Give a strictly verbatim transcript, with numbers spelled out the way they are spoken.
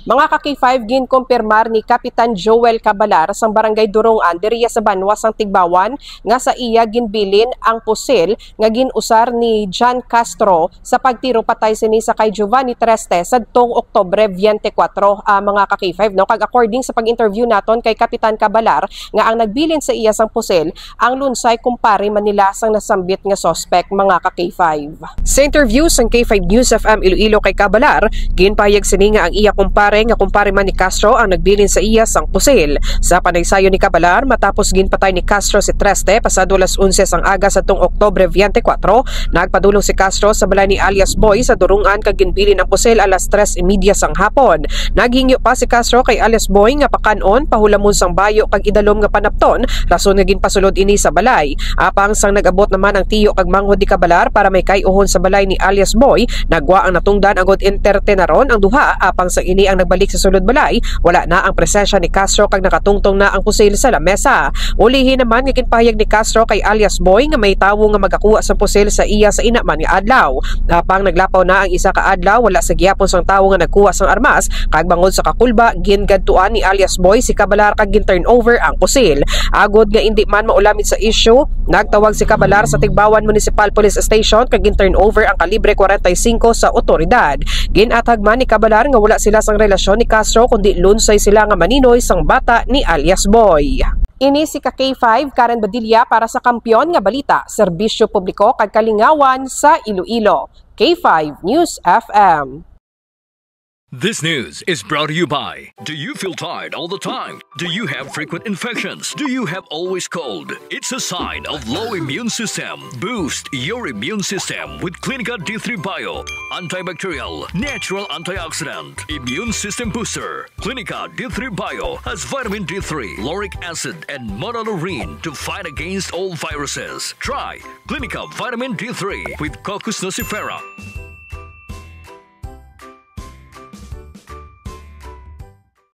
Mga ka-K five, ginkumpirmar ni Kapitan Joel Cabalar sang Barangay Durungan diriya sa banwa sang Tigbawan nga sa iya ginbilin ang pusil nga gin-usar ni John Castro sa pagtiro patay sini sa kay Giovanni Treste sadtong Oktubre twenty-four, ah, mga ka-K five, no? Kag according sa pag-interview naton kay Kapitan Cabalar nga ang nagbilin sa iya sang pusil ang lunsay kumpare man nila sang nasambit nga suspect, mga ka-K five. Sa interview sang K five News F M Iloilo kay Cabalar, ginpahayag sini nga ang iya kumpare nga kumpare man ni Castro ang nagbilin sa iya sang pusil. Sa panaysayon ni Cabalar, matapos ginpatay ni Castro si Treste pasado alas onse sang aga sa tung Oktubre twenty-four, nagpadulong si Castro sa balay ni alias Boy sa Durungan kag ginbilin ang pusil alas tres y media sang hapon. Naghingyo pa si Castro kay alias Boy nga pakan-on, pahulamon sang bayo kag idalom nga panapton, rason nga ginpasulod ini sa balay. Apang sang nag-abot naman ang tiyo kag manghod ni Cabalar para may kay-uhon sa balay ni alias Boy, nagwa ang natungdan agod entertenaron ang duha. Apang sang ini ang nagbalik sa sulod balay, wala na ang presensya ni Castro kag nakatungtong na ang pusil sa lamesa. Ulihi naman nga ginpahayag ni Castro kay alias Boy nga may tawo nga magakuha sa pusil sa iya sa ina man nga adlaw. Apang naglapaw na ang isa ka adlaw, wala sa gihapon sang tawo nga nagkuha sang armas, kag bangod sa kakulba, gingadtuan ni alias Boy si Cabalar kag gin-turn over ang pusil. Agod nga indi man maulamit sa isyu, nagtawag si Cabalar sa Tigbawan Municipal Police Station kag gin-turn over ang kalibre forty-five sa otoridad. Gin-athag man ni Cabalar nga wala sila sang relasyon ni Castro, kundi lunsay sila nga maninoy sang bata ni alias Boy. Ini si ka K five, Karen Badilla para sa Kampiyon nga Balita, Serbisyo Publiko kag Kalingawan sa Iloilo, K five News F M. This news is brought to you by. Do you feel tired all the time? Do you have frequent infections? Do you have always cold? It's a sign of low immune system. Boost your immune system with Clinica D three Bio. Antibacterial, natural antioxidant, immune system booster. Clinica D three Bio has vitamin D three, lauric acid, and monolaurin to fight against all viruses. Try Clinica Vitamin D three with Cocos nucifera.